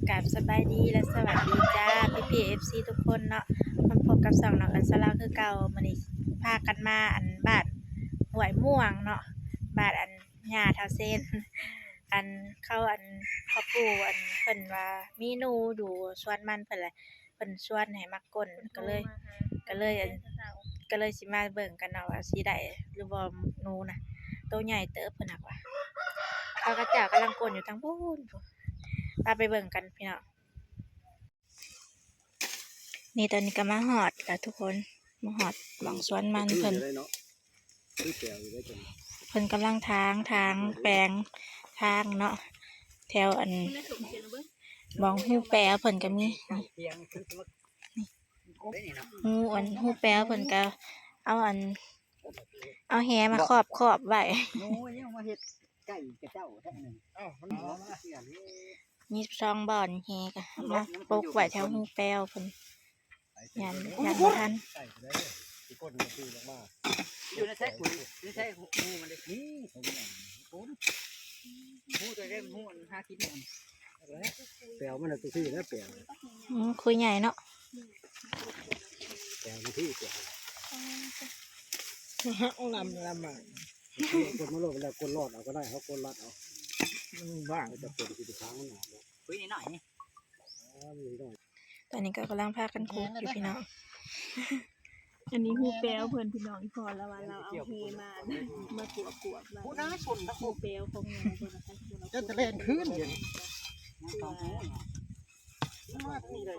ກາບສະບາຍດີ ແລະ ສະຫວັດດີຈ້າ ພີ່ໆ ເອັຟຊີ ທຸກຄົນເນາະ. ມາພົບກັບຊ່ອງນ້ອງເອິນສາລາວຄືເກົ່າ. ມື້ນີ້ພາກັນມາ ອັນ ບ້ານຫ້ວຍມ່ວງເນາະ, ບ້ານ ອັນ ຍ່າທ້າວເຊນ. ອັນ ເຂົາ ອັນ ພໍ່ປູ່ ອັນ ເພິ່ນວ່າມີໜູຢູ່ສວນມັນເພິ່ນແຫຼະ, ເພິ່ນຊວນໃຫ້ມາກົ້ນ ກໍເລີຍ ກໍເລີຍ ອັນ ກໍເລີຍຊິມາເບິ່ງກັນເນາະ ວ່າຊິໄດ້ຫຼືບໍ່ ໜູນະ. ໂຕໃຫຍ່ເຕີບເພິ່ນ ຫາກວ່າ ເຂົາ ເຂົາເຈົ້າກຳລັງກົ້ນຢູ່ທາງພຸ້ນ ພາໄປເບິ່ງກັນພີ່ນ້ອງ. ນີ້ ຕອນນີ້ກໍມາຮອດແລ້ວທຸກຄົນ, ມາຮອດໝ່ອງສວນມັນເພິ່ນ. ຄືແປວຢູ່ເດ້ ເພິ່ນກຳລັງຖາງ ຖາງແປງທາງເນາະ. ແຖວ ອັນ ໝ່ອງຮູແປວເພິ່ນກໍມີ ຮູ ອັນ ຮູແປວເພິ່ນກໍເອົາ ອັນ ເອົາແຫມາຄອບ ຄອບໄວ້. ໂອ້ຍ ຍັງມາເຮັດໃກ້ກະເຈົ້າແທ້ນັ້ນ. ມີສອງບ່ອນແຫ ກໍມາປົກໄວ້ແຖວຮູແປວເພິ່ນ. ຢ້ານ ຢ້ານບໍ່ທັນ. ຢູ່ໃນໃສຂຸນ ຢູ່ໃນໃສຮູມັນເດ້? ນີ້ ຮູຕົວເດ້ ຮູອັນຫາກິນ. ແປວມັນນະ ຕົວທີ່ແລ້ວແປວ. ອືມ ຄຸຍໃຫຍ່ເນາະ. ແປວມັນທີ່ແປວ ລຳ ລຳມາ. ກົດມາໂລດ ແລ້ວກົດລອດເອົາກໍໄດ້ ເຮົາກົດລັດເອົາ. ມັນວ່າງ ເຮົາຈະກົດທີ່ທາງມັນອອກ. ຄຸຍນ້ອຍໆ ນີ້. ຕອນນີ້ກໍກຳລັງພາກັນຄຸກຢູ່ພີ່ນ້ອງ. ອັນນີ້ຮູແປວເພິ່ນພີ່ນ້ອງ, ອີ່ພໍ່ລາວວ່າລາວເອົາແຫມາ ມາກວບໆໄວ້. ຮູແປວຂອງເພິ່ນນະຄະ. ຈະແລ່ນຄືນດຽວນີ້ ມາທາງນີ້ໄດ້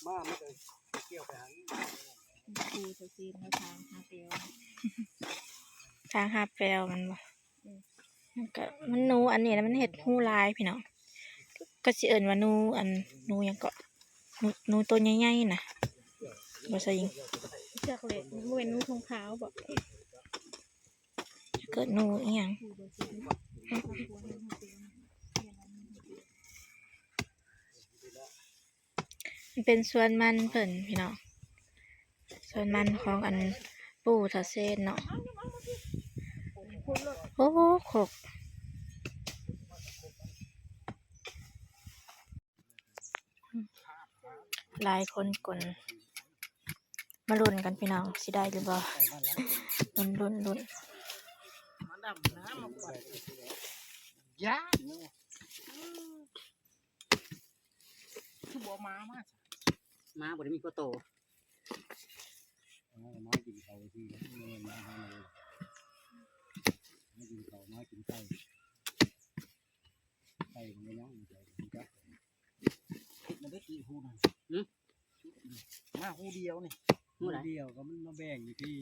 ມາ ມັນກໍກ່ຽວໄປຫາ ຄູເຈົ້າຊີ້ນມາທາງຫາແປວ ທາງຫາແປວແມ່ນບໍ່? ມັນກະ ມັນໜູອັນນີ້ແຫຼະ ມັນເຮັດຮູຫຼາຍພີ່ນ້ອງ. ກໍຊິເອີ້ນວ່າໜູ ອັນ ໜູຫຍັງເກາະ ໜູ ໜູໂຕໃຫຍ່ໆນະ ບໍ່ຊະຍິງ? ຈັກແຫຼະ ບໍ່ແມ່ນໜູຖົງຂາວບໍ? ເກີດໜູອີ່ຫຍັງ? ມັນເປັນສວນມັນເພິ່ນພີ່ນ້ອງ, ສວນມັນຂອງອັນປູ່ທ້າວເຊນເນາະ. ໂອ້ ຄົກ ຫຼາຍຄົນກົນ ມາລຸ້ນກັນພີ່ນ້ອງ ຊິໄດ້ຫຼືບໍ່? ລຸ້ນ ລຸ້ນ ລຸ້ນ. ຢ້ານ ຄືບໍ່ມາ ມາ ມາບໍ່ໄດ້ມີກວ່າໂຕ. ເອົາມາກິນເຂົ້າທີ່ ມາຫາ ມາກິນເຂົ້າ ມາກິນໄກ່ ໄກ່ມັນຍັງ ມັນຈະ ມັນຈະ ມັນໄດ້ກີ່ຮູນັ້ນ? ຫື? ມາຮູດຽວນີ້ ຮູດດຽວກໍມັນມາແບ່ງຢູ່ທີ່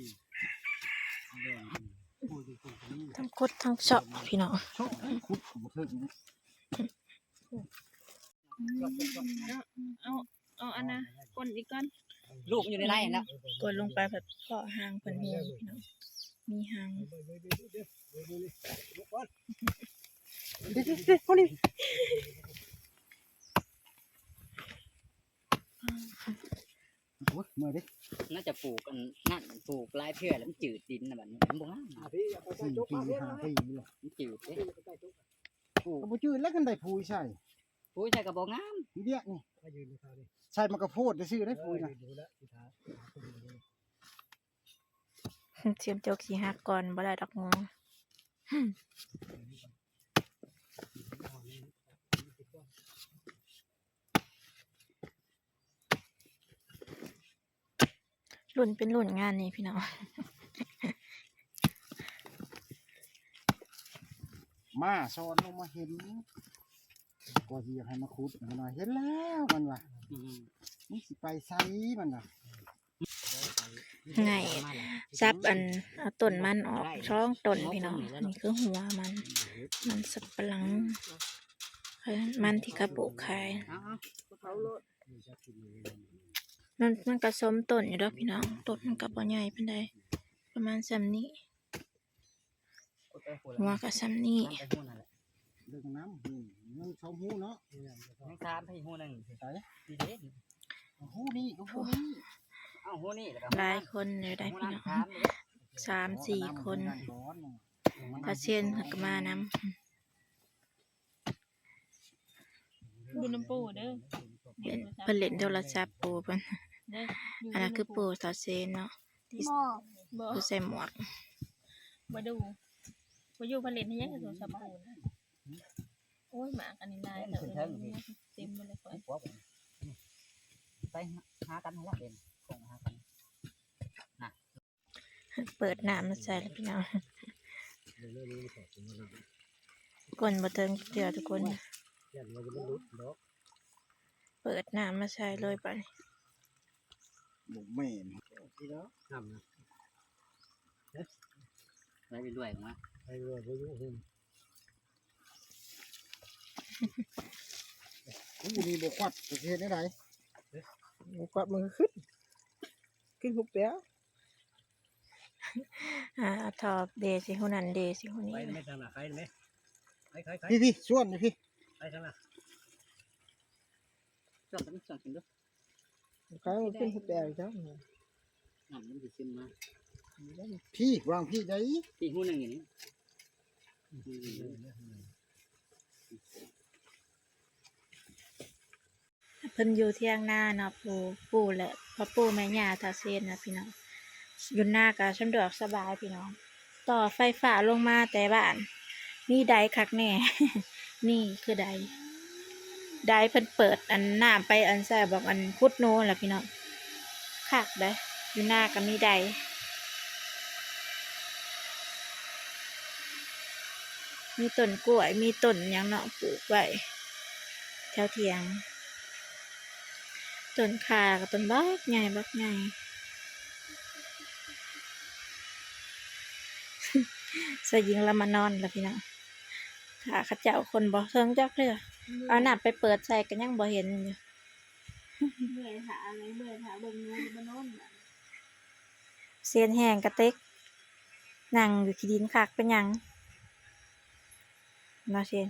ມາແບ່ງ ທັງຂຸດທັງເຊາະພີ່ນ້ອງ. ເຊາະ ຂຸດກໍບໍ່ເຖິງ. ເອົາ ເອົາອັນນະ ຄົນອີກກ່ອນ. ລູກມັນຢູ່ໃນໃນຫັ້ນນະ. ກົດລົງໄປພັດເພາະຫາງເພິ່ນແຮງພີ່ນ້ອງ, ມີຫາງ. ເດ ເດ ເດ ເດ ເດ ເດ ເດ ເດ ໂອ້ຍ ເມື່ອຍເດ້. ໜ້າຈະປູກອັນນັ້ນ ປູກຫຼາຍເທື່ອແລ້ວມັນຈືດດິນນະ ບັດນີ້ມັນບໍ່ງາມ. ສີ່ປີ ຫ້າປີນີ້ແຫຼະ ມັນຈືດເດ້. ປູກກໍບໍ່ຈືດແລ້ວ ຄັນໄດ້ປຸ໋ຍໃສ່ ປຸ໋ຍໃສ່ກໍບໍ່ງາມ. ດຽວນີ້ໃສ່ໝາກກະໂພດຊື່ໆ ໄດ້ປຸ໋ຍນະ. ເຊື່ອມໂຈກຊິຫັກກ່ອນ ບໍ່ໄດ້ດອກງໍ. ລຸ້ນເປັນລຸ້ນງານນີ້ພີ່ນ້ອງ. ມາສອນລົງມາເຫັນ ກໍຊິຢາກໃຫ້ມາຂຸດ ມັນວ່າເຫັນແລ້ວ ມັນວ່າ ອືມ ມຶງຊິໄປໃສ ມັນວ່າ. ໄງ ສັບອັນ ເອົາຕົ້ນມັນອອກສອງຕົ້ນພີ່ນ້ອງ. ນີ້ຄືຫົວມັນ ມັນສັບປະຫຼັງ ມັນທີ່ເຂົາປູກຂາຍ. ມັນ ມັນກະສົມຕົ້ນຢູ່ດອກພີ່ນ້ອງ, ຕົ້ນມັນກະບໍ່ໃຫຍ່ປານໃດ ປະມານສ່ຳນີ້. ຫົວກໍສ່ຳນີ້. ເບິ່ງນຳ ອືມ ຍັງສອງຮູເນາະ ຍັງສາມ ໃຫ້ຮູໜຶ່ງ ໃສ ນີ້ເດ້ ຮູນີ້ ຮູນີ້ ເອົາຮູນີ້ ແລ້ວກໍຫຼາຍຄົນຢູ່ໄດ໋ພີ່ນ້ອງ ສາມສີ່ຄົນ. ຕາຊຽນເພິ່ນກໍມານຳ. ນຳປູ່ເດີ ເພິ່ນ ເພິ່ນຫຼິ້ນໂທລະສັບປູ່ເພິ່ນ ເດີ ອັນນັ້ນຄືປູ່ສາວເຊນເນາະ ທີ່ ບໍ່ ບໍ່ ຜູ້ໃສ່ໝວກ ບໍ່ດູ ບໍ່ຢູ່ ເພິ່ນຫຼິ້ນໃຫ້ຫຍັງໂທລະສັບປູ່ ໂອ້ຍ ໝາກອັນນີ້ຫຼາຍເຕີບ ເຕັມໝົດເລີຍຂ້ອຍ ໄປຫາກັນຫັ້ນລະ ເປັນ ເປີດນ້ຳມາໃສ່ແລ້ວພີ່ນ້ອງ ກົ້ນບໍ່ເຖິງເທື່ອທຸກຄົນ ເປີດນ້ຳມາໃສ່ເລີຍບາດນີ້ ບໍ່ແມ່ນ ນ້ຳນະ ໄຫຼເລື້ອຍໆ ມາ ໄຫຼເລື້ອຍໆ ບໍ່ຢູ່ ອູ້ ນີ້ບໍ່ຄວັດ ຈະເຮັດແນວໃດ? ບໍ່ຄວັດມັນກໍຂຶ້ນ ຂຶ້ນຫົວແປວ ອ່າ ເອົາທໍ່ເດໃສ່ຮູນັ້ນເດໃສ່ຮູນີ້ ໄປແມ່ທາງໜ້າ ໄປແມ່ ໄປໆໆ ພີ່ໆ ຊວນນີ້ພີ່ ໄປທາງໜ້າ ຊວນກັນ ຊວນຂຶ້ນເດີ ໄປຂຶ້ນຫົວແປວອີກແລ້ວ ນ້ຳມັນຊິຊຶມມາ ພີ່ ວາງພີ່ໃດ ພີ່ ຮູໜຶ່ງນີ້ ເພິ່ນຢູ່ຖຽງນາເນາະ ປູ່ ປູ່ ແລະ ພໍ່ປູ່ແມ່ຍ່າທ້າວເຊນນະພີ່ນ້ອງ ຢູ່ນາກໍສະດວກສະບາຍພີ່ນ້ອງ ຕໍ່ໄຟຟ້າລົງມາແຕ່ບ້ານ ມີໃດຄັກແນ່ ນີ້ຄືໃດ ໃດເພິ່ນເປີດອັນນ້ຳໄປອັນໃສ່ບອກອັນຂຸດໜູລະພີ່ນ້ອງ ຄັກໃດ໋ ຢູ່ນາກໍມີໃດ ມີຕົ້ນກ້ວຍ ມີຕົ້ນຫຍັງເນາະ ປູກໄວ້ແຖວຖຽງ ຕົ້ນຂ່າກໍຕົ້ນບັກໃຫຍ່ ບັກໃຫຍ່ ຊາຍຍິງລາວມານອນລະພີ່ນ້ອງ ຖ້າເຂົາເຈົ້າຄົນບໍ່ເຖິງຈັກເທື່ອ ເອົານ້ຳໄປເປີດໃສ່ກໍຍັງບໍ່ເຫັນຢູ່ ເມື່ອຍຖ້າ ເມື່ອຍຖ້າເບິ່ງໜູມານອນ ເຊນແຮງກະເຕັກ ນັ່ງຢູ່ຂີ້ດິນຄັກເປັນຫຍັງ ເນາະເຊນ